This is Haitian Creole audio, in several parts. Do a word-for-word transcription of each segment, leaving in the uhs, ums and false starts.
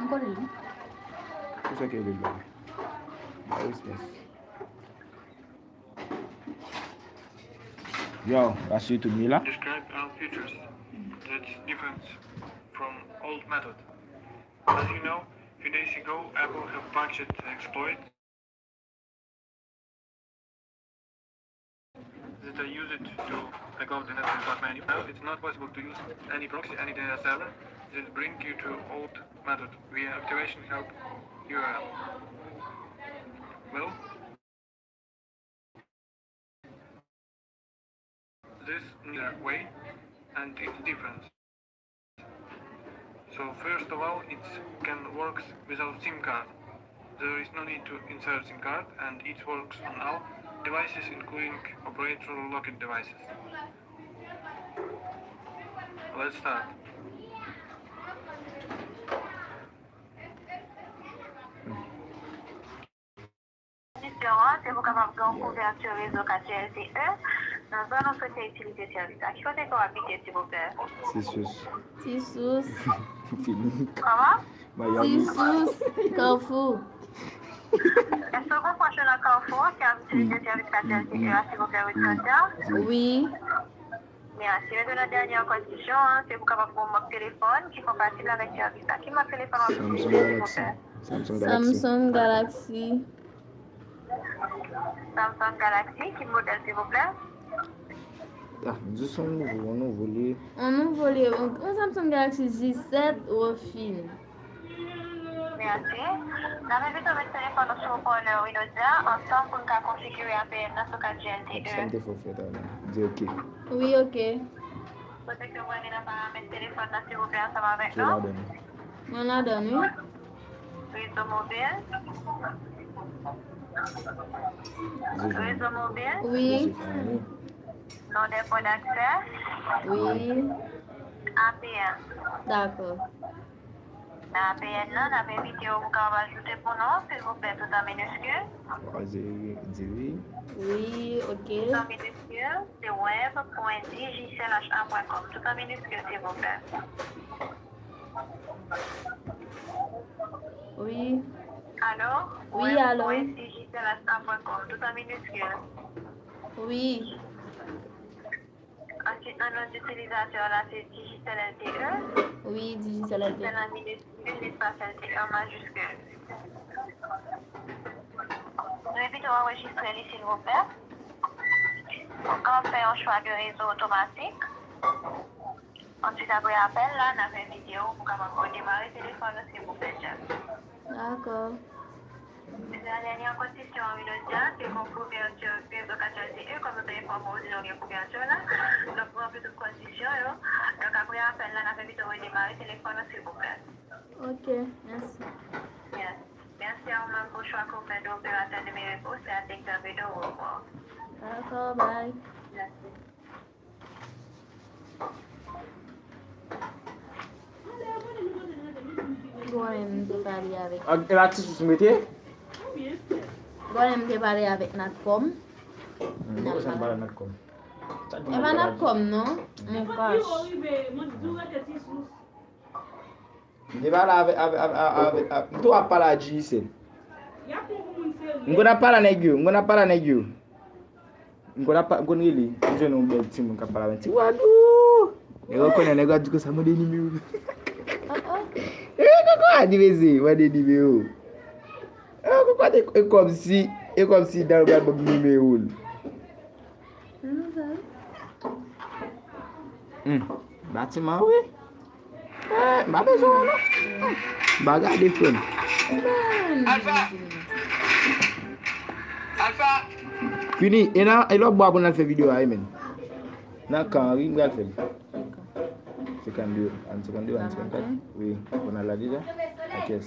Kole li. Pou sa ke li la. Ba respè. Yo, pa sou YouTube li la. Describe our futures that's different from old method. As you know, few days ago, Apple have patched the exploit that I used to hack off the network without menu. Now it's not possible to use any proxy, any D N S server. Just bring you to old method via activation help U R L. Well, this is the way, and it's different. So first of all, it can works without SIM card. There is no need to insert SIM card, and it works on all devices, including operator locked devices. Let's start. Kondisyon an, se pou kapab gen yon kouvèti rezo katye L T E nan zòn ou swete itilize sèvis la. Ki kote ke w abite, silvouplè? Ti Sous. Ti Sous. Fini. Kòman? Miami. Ti Sous, Kafou. Èske w gon pwòch ou nan Kafou ki ap itilize sèvis katye L T E a, silvouplè, Wilfredia? Wi. Mèsi. Mentnan, dènye kondisyon an, se pou kapab gen yon mak telefòn ki konpatib avèk sèvis la. Ki mak telefòn w ap itilize, silvouplè? Samsung Galaxy. Samsung Galaxy. Samsung Galaxy, ki modèl, silvouplè? Ah, di se yon nouvo, yon nouvo li ye. Yon nouvo li ye, yon, yon Samsung Galaxy J sèt refine. Mèsi. N ap envite w met telefòn nou sou opalè, Wilfredia, ansanm pou n ka konfigire A P N nan sou katye L T E. Sa m te fè w fè talè. Di oke. Wi, oke. Kote ke w prale nan paramèt telefòn nan, silvouplè, ansanm avèk nou? Mwen ladan l, wi. Rezo mobil. Rezo mobil. Wi. Non dè pwen daksè. Wi. A P N. Dakò. Nan A P N nan, n ap envite w pou kapab ajoute pou nou, silvouplè, tout an miniskil. Di wi, di wi. Wi, oke. Tout an miniskil, se web pwen digicel H A pwen com. Tout an miniskil, silvouplè. Wi. Alo? Wi, alo. Web pwen digicel H A pwen com. Tout an miniskil. Wi. Answit, nan non itilizatè la, se Digicel L T E. Wi, Digicel L T E. Digicel an miniskil, espas L T E an majiskil. Nou envite w anrejistre li, silvouplè. Ou kapab fè yon chwa de rezo otomatik. Answit, apre apèl la, n ap envite w pou kapab redemare telefòn ou, silvouplè, Jeff. Dakò. Mèsi. Dènye kondisyon an, Wilfredia, se pou kouvèti rezo katye L T E, kòm nou te enfòme w, nou gen kouvèti la. Donk, nou ranpli tout kondisyon yo. Donk, apre apèl la, n ap envite w redemare telefòn ou, silvouplè. Ok, mèsi. Yes. Mèsi a ou menm pou chwa ke w fè de operatè nimerik ou, se Adek Davido, au revoir. Dakò, bye. Mèsi. Gwo lè m te pale avèk. Ak, e la Ti Sous m rete? Gwo lè m te pale avèk Natcom. Hmm, poukisa m pale Natcom? E pa Natcom non, Moncash. M te pale avèk, avèk, avèk, avèk, avèk, m tou ap pale a Digicel. M konn ap pale a nèg yo, m konn ap pale a nèg yo. M konn ap, m konn rele, m jwenn yon bèl timoun k ap pale avèk ti Wadou. Nèg yo konnen, nèg yo ap di konsa, mande nimewo. E, kòkò a di, mesye, mande nimewo. E, kòkò a di, e kòmsi, e kòmsi dan yo pral ban m nimewo l. Hmm, batiman, wi. Eh, m pa bezwen w non. M pa gade frè m. Alfa. Alfa. Fini, e nan, e lòt bò a pou n al fè videyo a, e men. Nan kan, wi, m pral fè l. Senkannde, an senkannde, an senkannkat. Wi, pou n al la deja. Ok, yes.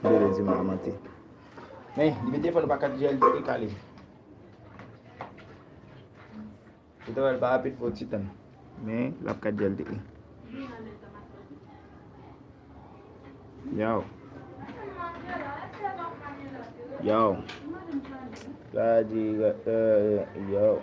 Dele di m a manti. Men, li mete fò nou pa kat jèl e kale. Li travay pa rapid, fò ti tann. Men, l ap kat jèl te. Yow. Yow. Sa di, euh, yow.